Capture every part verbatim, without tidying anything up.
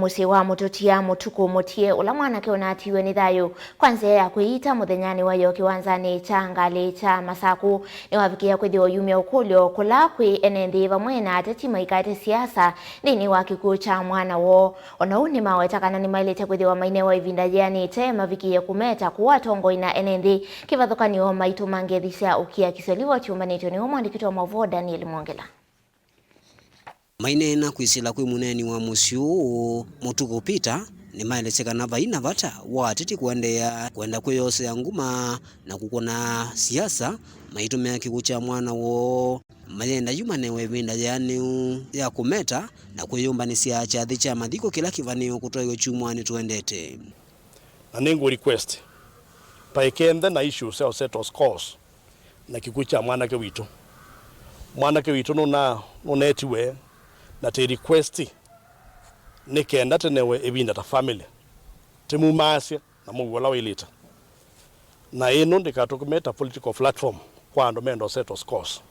Mũsyĩ wa Mũtũtia Mũtukũ Mũtie, ũla mwanake ũnatiiwe nĩ thayũ kwa nzĩa ya kwĩyita mũthenyanĩ wa ĩyo kĩwanzanĩ kya ngalĩ kya Masakũ, nĩwavikĩĩa kwĩthĩwa ũyumya ũkũlyo kũla kwĩ ene nthĩ vamwe na ateti maikaete siasa nthĩnĩ wa kĩkw'ũ kya mwana woo. O na ũu nĩmaweta kana nĩmaĩlĩte kwĩthĩwa mainewa ĩvinda yĩanĩte mavikĩĩe kũmeta kũũ atongoi na ene nthĩ kĩvathũkany'o maitũma ngethi sya ũkiakisyo. Livoti yũmbanĩtw'e nĩwe mwandĩki witũ wa maũvoo Daniel Mwongela. Maineena kwĩsĩla kwĩ mũneeni wa mũsyĩ ũũ, Mũtukũ Peter, nĩmaelesye kana vai na vata wa ateti kũendeea kwenda kwĩyosea nguma na kũkũna siasa maitũmĩa kĩkw'ũ kya mwana woo, mayenda yu manewe ĩvinda yĩanĩu ya kũmeta na kwĩyũmbanĩsya kyathĩ kya mathiko kĩla kĩvanĩĩwe kũtwaĩwa kyumwanĩ tũendete. Na nĩngũ request paikenthe na issues sya settle scores na kĩkw'ũ kya mwanake witũ. Mwanake witũ nũna-, nũnetiwe, na tĩ request nĩ kenda tũnewe ĩvinda ta family, tũmumaasye na mũuo ũla waĩlĩte. Na ĩno ndĩkatũmĩe ta political platform kwa andũ menda settle scores.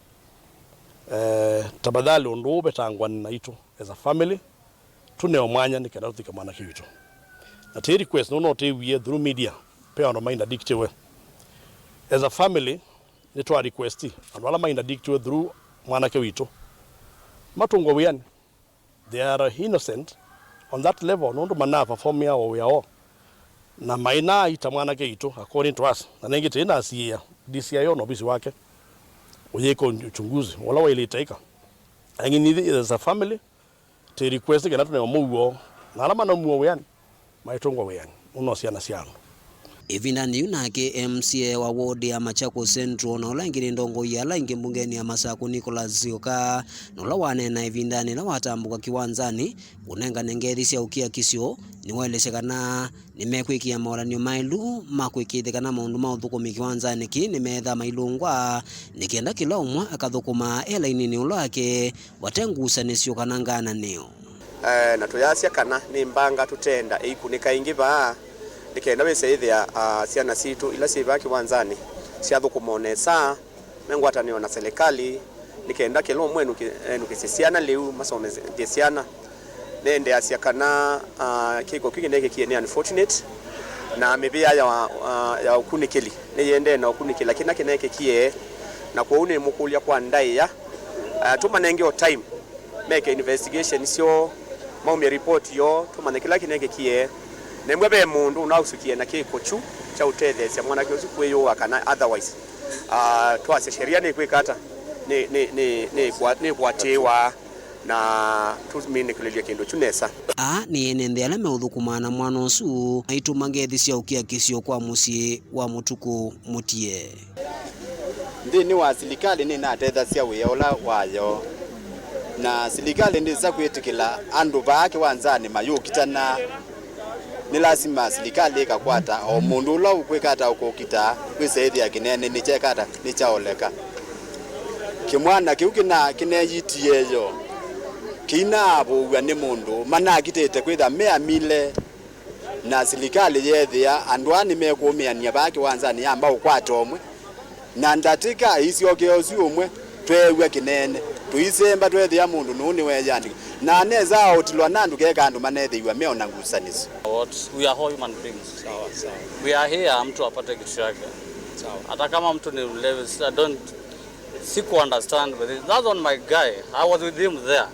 Eh, tafadhali ũndũ ũũ vetangwa naitũ as a family, tũneo mwanya nĩ kenda tũthike mwanake witũ. Na tĩ request nũna ũtĩwie through media, pe andũ maina dictate we. As a family, nĩtwa request andũ ala maina dictate we through mwanake witũ matũngwe wĩanĩ. They are innocent on that level, nũndũ mana performia o wĩa woo. Na maina ita mwanake witũ, according to us. Na nĩngĩ tĩ na C I A, D C I O na ovisi wake ũyĩka uchunguzi ũla waĩlĩte ĩka. Lakini as a family, tĩ request kana tũneo mũuo, na ala mana muo wĩanĩ maitũngwa wĩanĩ, mũno syana sya andũ. Ĩvindanĩ yĩu nake M C A wa ward ya Machakos Central na ũla ĩngĩ nĩ ndongoi ya ala ĩngĩ mbungenĩ ya Masakũ Nicholas Zioka, na ũla waneena ĩvindanĩ ĩla watambũka kĩwanzanĩ kũnengane ngethi sya ũkiakisyo, nĩwaelesya kana nĩmekwĩkĩa maũlanĩo maĩlu ma kũĩkĩĩthya kana maũndũ ma ũthũkũmi kĩwanzanĩ kĩĩ nĩmeetha mailũngwa, nĩ kenda kĩla ũmwe akathũkũma e laininĩ ũla wake vate ngusanĩsyo kana ngananĩo. Eh, na tũyasya kana nĩ mbanga tũtenda ĩikunĩka ĩngĩ vaa, nĩ kenda wĩse ĩthĩa, ah, syana sitũ ila syĩ vaa kĩwanzanĩ syathũkũma o nesa, me ngwatanĩo na silikalĩ, nĩ kenda kĩla ũmwe enũkĩ-, enũkĩsye syana lĩu, masomethye syana. Nĩendeasya kana, ah, kĩko kĩu kĩnekĩkie nĩ unfortunate, na mĩvĩa ya, ah, ya ũkunĩkĩli nĩyĩendee na ũkunĩkĩla kĩna kĩnekĩkie, na kwoou nĩmũkũlya kwa ndaĩa, ah, tũmanenge o time meke investigation syoo, maumye report yoo, tũmanye kĩla kĩnekĩkie. Nembwa ve mũndũ ũnausũkie na kĩko kyu kya ũtetheesya mwanake ũsu kwĩyũa kana otherwise, ah, twasya sheria nĩkwĩka ata? Nĩ, nĩ, nĩ, nĩkwa-, nĩkwatĩĩwa na tũminĩkĩlĩlye kĩndũ kyu nesa. Aa nĩ ene nthĩ ala meũthũkũmaa na mwana ũsu maitũma ngethi sya ũkiakĩsyo kwa mũsyĩ wa Mũtukũ Mũtie. Nthĩnĩ wa silikalĩ nĩnatethasya wĩa ũla wayo, na silikalĩ ndĩsa kwĩtĩkĩla andũ vaa kĩwanzanĩ mayũkitana. Nĩ lasima silikalĩ ĩkakwata o mũndũ ũla ũkwĩka ata ũkũkita kwĩsa ĩthĩa kĩneenĩ nĩkyeka ata nĩkyaoleka. Kĩmwana kĩu kĩna-, kĩneyitie yo kĩinaavũw'a nĩ mũndũ manakitĩte kwĩtha me amile. Na silikalĩ yeethĩa andũ aa nĩmekũũmĩanĩa vaa kĩwanzanĩ yamba ũkwata ũmwe, na ndatĩka ĩisyokea ũsu ũmwe tweew'a kĩneene, tũisemba tweethĩa mũndũ nũũ nĩweeyandĩka, na nesa aũtilwa na ndũkeka andũ manethĩiw'a me o na ngusanĩsyo. What? We are all human beings. Sawa, sawa. We are here, mtu apate kitu yake. Sawa. Hata kama mtu ni mlevi, I don't, siku understand with it. That's on my guy. I was with him there.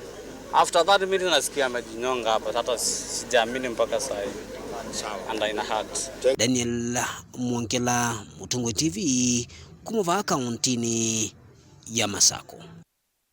After that meeting nasikia amejinyonga hapa, hata si-, sijaamini mpaka saa hii. Sawa. And ina hurt. Daniel Mwongela, Mũtũngwe T V, kuma vaa kauntinĩ ya Masakũ.